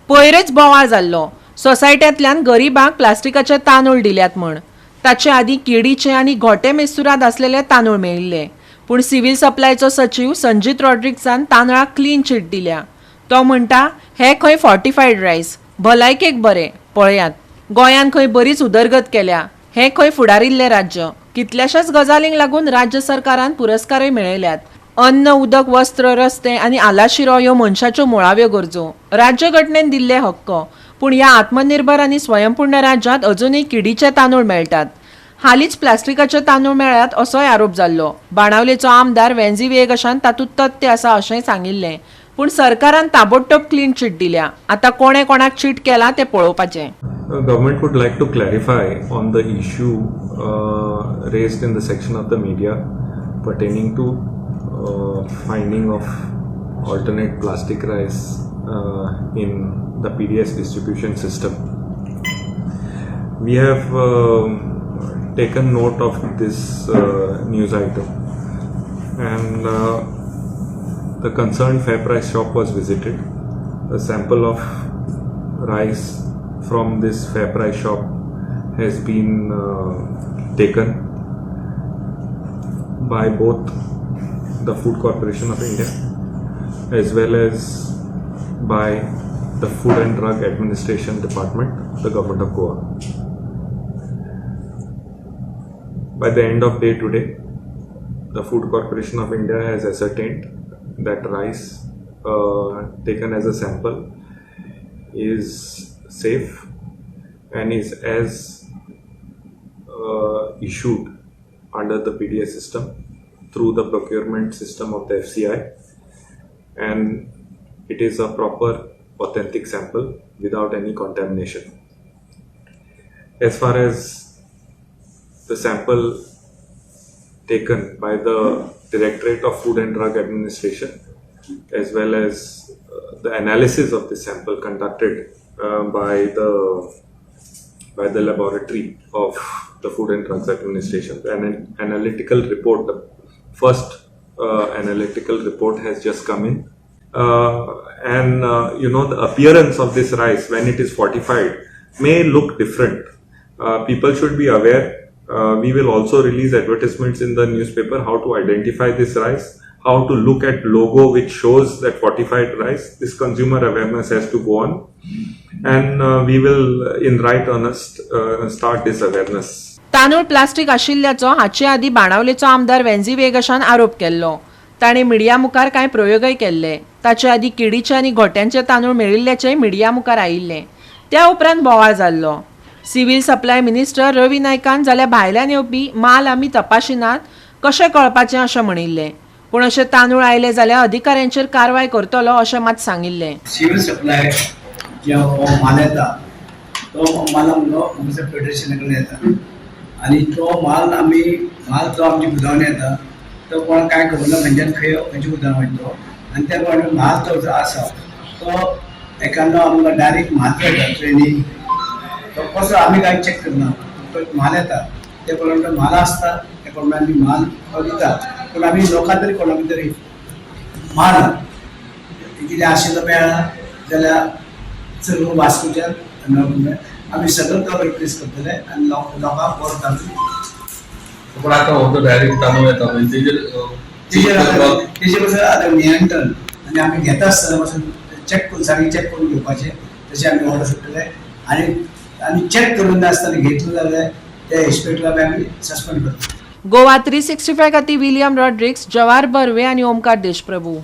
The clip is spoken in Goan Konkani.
पयरच बोवाळ जाल्लो, सोसायट्यांतल्यान गरिबांक प्लास्टिकाचे तांदूळ दिल्यात म्हण. ताचे आदीं केडीचे आनी घोटे मेस्तुराद आसलेले तांदूळ मेळिल्ले. पूण सिव्हील सप्लायचो सचीव संजीत रॉड्रिग्सान तांदळाक क्लीन चीट दिल्या. तो म्हणटा, हे खंय फॉर्टिफायड रायस, भलायकेक बरे. पळयात, गोंयान खंय बरीच उदरगत केल्या. हें खंय फुडारिल्लें राज्य. कितल्याशाच गजालींक लागून राज्य सरकारान पुरस्कारय मेळयल्यात. अन्न, उदक, वस्त्र, रस्ते आनी आलाशिरो ह्यो मनशाच्यो मुळाव्यो गरजो, राज्यघटनेन दिल्ले हक्क. पूण ह्या आत्मनिर्भर आनी स्वयंपूर्ण राज्यांत अजुनूय किडीचे तांदूळ मेळटात. हालींच प्लास्टिकाचे तांदूळ मेळ्ळ्यात असोय आरोप जाल्लो. बाणावलेचो आमदार वेन्झी व्हिएगशान तातूंत तथ्य आसा अशेंय सांगिल्लें. पूण सरकारान ताबडतोब क्लीन चीट दिल्या. आतां कोणें कोणाक चीट केला तें पळोवपाचें. Government would like to clarify on the issue raised in the section of the media pertaining to finding of alternate plastic rice in the PDS distribution system. We have taken note of this news item and the concerned fair price shop was visited. A sample of rice from this fair price shop has been taken by both the Food Corporation of India as well as by the Food and Drug Administration Department, the Government of Goa. By the end of day today, the Food Corporation of India has ascertained that rice taken as a sample is safe and is as issued under the PDS system through the procurement system of the FCI, and it is a proper authentic sample without any contamination. As far as the sample taken by the Directorate of Food and Drug Administration, as well as the analysis of the sample conducted by the laboratory of the Food and Drugs Administration. An analytical report, the first analytical report has just come in. And the appearance of this rice when it is fortified may look different. People should be aware. We will also release advertisements in the newspaper how to identify this rice, how to look at logo which shows that fortified rice. This consumer awareness has to go on, and we will, in right earnest, start this awareness. तांदूळ प्लास्टीक आशिल्ल्याचो हाचे आदीं बाणावलेचो आमदार वेन्झी व्हिएगशान आरोप केल्लो. ताणें मिडिया मुखार कांय प्रयोगय केल्ले. ताचे आदीं किडीचे आनी घोट्यांचे तांदूळ मेळिल्ल्याचेय मिडिया मुखार आयिल्लें. त्या उपरांत बोवाळ जाल्लो. सिव्हील सप्लाय मिनिस्टर रवी नायकान जाल्यार भायल्यान येवपी माल आमी तपाशिनात, कशें कळपाचें अशें म्हणिल्लें. पूण अशे तांदूळ आयले जाल्यार अधिकाऱ्यांचेर कारवाय करतलो अशें मात सांगिल्लें. सिव्हिल सप्लाय जे हो माल येता, तो माल आमचो आमच्या फेडरेशना कडल्यान येता आनी तो माल आमी माल जो आमच्या गुदांवांनी येता, तो कोणाक कांय खबर ना खंयच्यान खंय खंयच्या गुदांवांत वयता तो. आनी त्या प्रमाणे माल जो आसा, तो एकादो आमकां डायरेक्ट माल जो येता ट्रेनी, तो कसो आमी कांय चॅक करना. तो माल येता, त्या प्रमाणे तो माल आसता, त्या प्रमाणे आमी माल तो दिता. पूण आमी लोकां तरी कोणाक तरी माल कितें आशिल्लो मेळ्ळा जाल्यार चड वास्कोच्यान आमी सगळं तो रिप्लेस करतले आनी लोकांक बरो तांदूळ. पण आता हो जो डायरेक्ट तांदूळ येता पळय, तेजेर तेजेर आतां तेजे पासून आतां नियंत्रण आनी आमी घेता आसतना पासून चॅक करून, सारकें चॅक करून घेवपाचें. तशें आमी ऑर्डर सोडटले आनी आनी चॅक करून नासतना घेतलो जाल्यार त्या इन्स्पेक्टराक आमी सस्पेंड करतले. गोवा 365 खातीर विलियम रॉड्रिक्स, जवाहर बर्वे आनी ओमकार देशप्रभू.